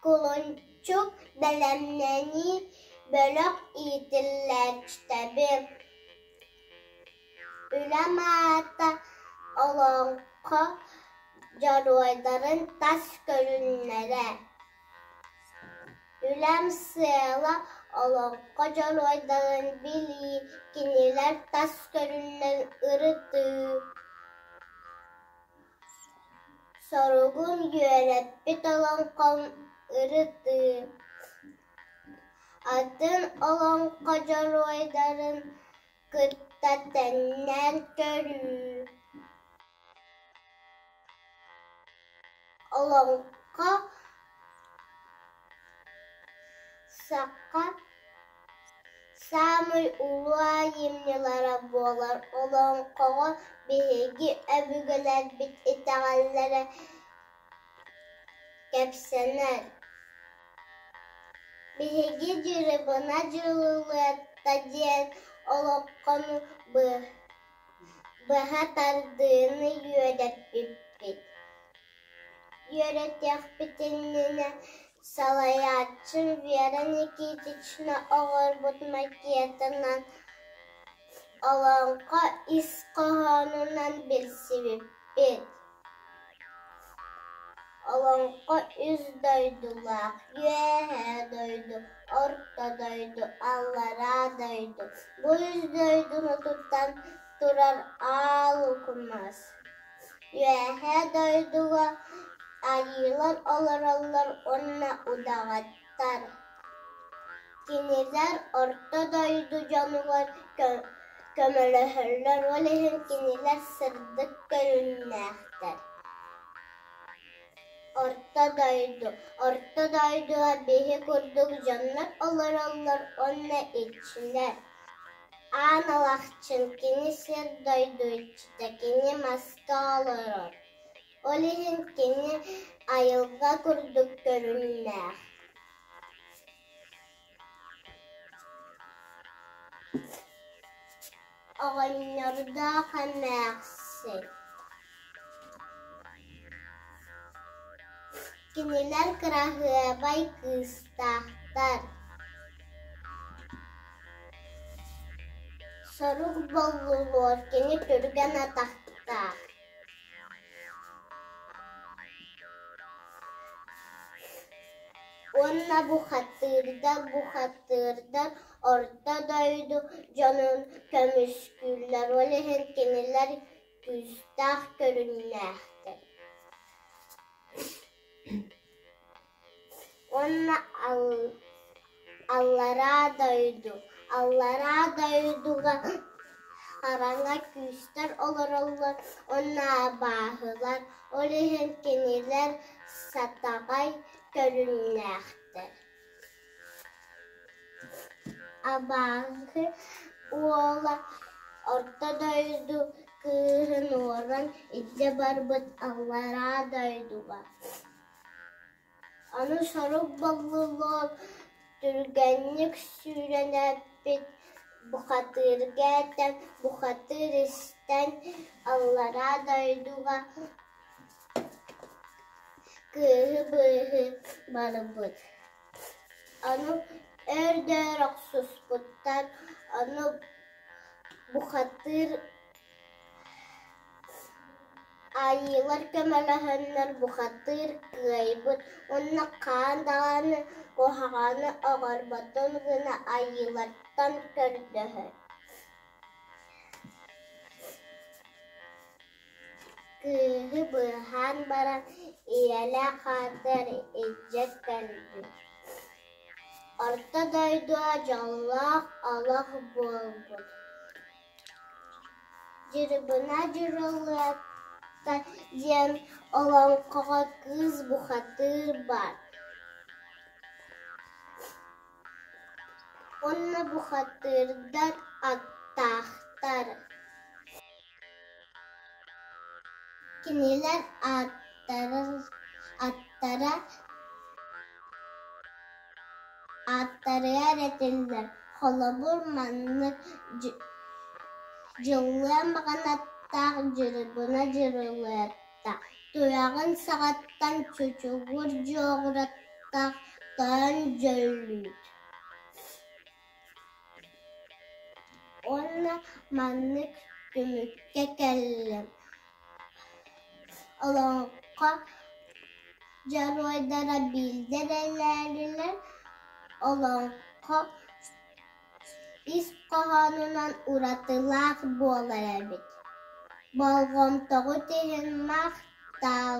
Кулунчук бэлэмнэнии бөлөх иитиллээччитэбин. Үлэм аата Олоҥхо дьоруойдарын тас көрүҥнэрэ. Үлэм сыала олоҥхо дьоруойдарын билии, кинилэр тас көрүҥнэрин ырытыы. Соругум үөрэппит олоҥхом ырытыы. Атын олоҥхо дьоруойдарын кытта тэҥнээн көрүү. Олоҥхо саха саамай улуу айымньылара буолар. Олоҥхоҕо биһиги өбүгэлэрбит итэҕэллэрэ кэпсэнэр. Биһиги Дьырыбына Дьылылыатта диэн олоҥхону быһа тардыыны үөрэппиппит. Үөрэтиэхпит иннинэ салайааччым Вера Никитична оҥорбут макетынан олоҥхо ис хоһоонунан билсибиппит. Олоҥхо үс дойдулаах: Үөһээ дойду, Орто дойду, Аллараа дойду. Бу үс дойдуну тутан турар Аал Укумас. Үөһээ дойдуга айыылар олороллор уонна удаҕаттар. Кинилэр Орто дойду дьонугар көмөлөһөллөр, ол иһин кинилэр сырдык көрүҥнээхтэр. Орто дойду. Орто дойдуга биһи курдук дьоннор олороллор уонна иччилэр. Аан Алахчын кини сир дойду иччитэ, кини маска олорор. Ол иһин кини айылҕа курдук көрүҥнээх. Оҕонньордоох эмээхсин Кинилэр кыраһыабай кыыстаахтар. Сорук боллулуор кини түргэн атахтаах. Уонна бухатыырдар бухатыырдар Орто дойду дьонун көмүскүүллэр, ол иһин кинилэр күүстээх көрүҥнээхтэр. Уонна Аллараа дойду Аллараа дойдуга хараҥа күүстэр олороллор уонна абааһылар, ол иһин кинилэр сатаҕай көрүҥнээхтэр. Абааһы уола Орто дойду кыыһын уоран илдьэ барбыт Аллараа дойдуга. Аны сорук боллулуон түргэнник сүүрэн эппит бухатыырга этэн, бухатыыр истэн Аллараа дойдуга кыыһы быыһыы барбыт. Ону өр да өр охсуспуттар, ону бухатыыр Айыылар көмөлөһөннөр бухатыыр кыайбыт уонна хаан даҕаны куһаҕаны оҥорботун гына айыылартан көрдөһөр. Кыыһы быыһаан баран ийэлээх аатыгар илдьэ кэлбит. Орто дойдуга дьоллоох олох буолбут. Дьырыбына Дьырылыатта диэн олоҥхоҕо кыыс бухатыыр баар. Уонна бухатыырдар аттаахтар. Кинилэр аттара ааттарыгар этиллэр, холобур, маннык Дьыллыа маҕанаттаах Дьырыбына Дьырылыатта, Туйаҕын саҕаттан Чучугур Дьуоҕурат ааттаах Тойон Дьөллүүт Уонна маннык түмүккэ кэллим: Олоҥхо дьоруойдара биирдэ эрэллэринэн олоҥхо ис хоһоонунан уратылаах буолар эбит. Болҕомтоҕут иһин махтал!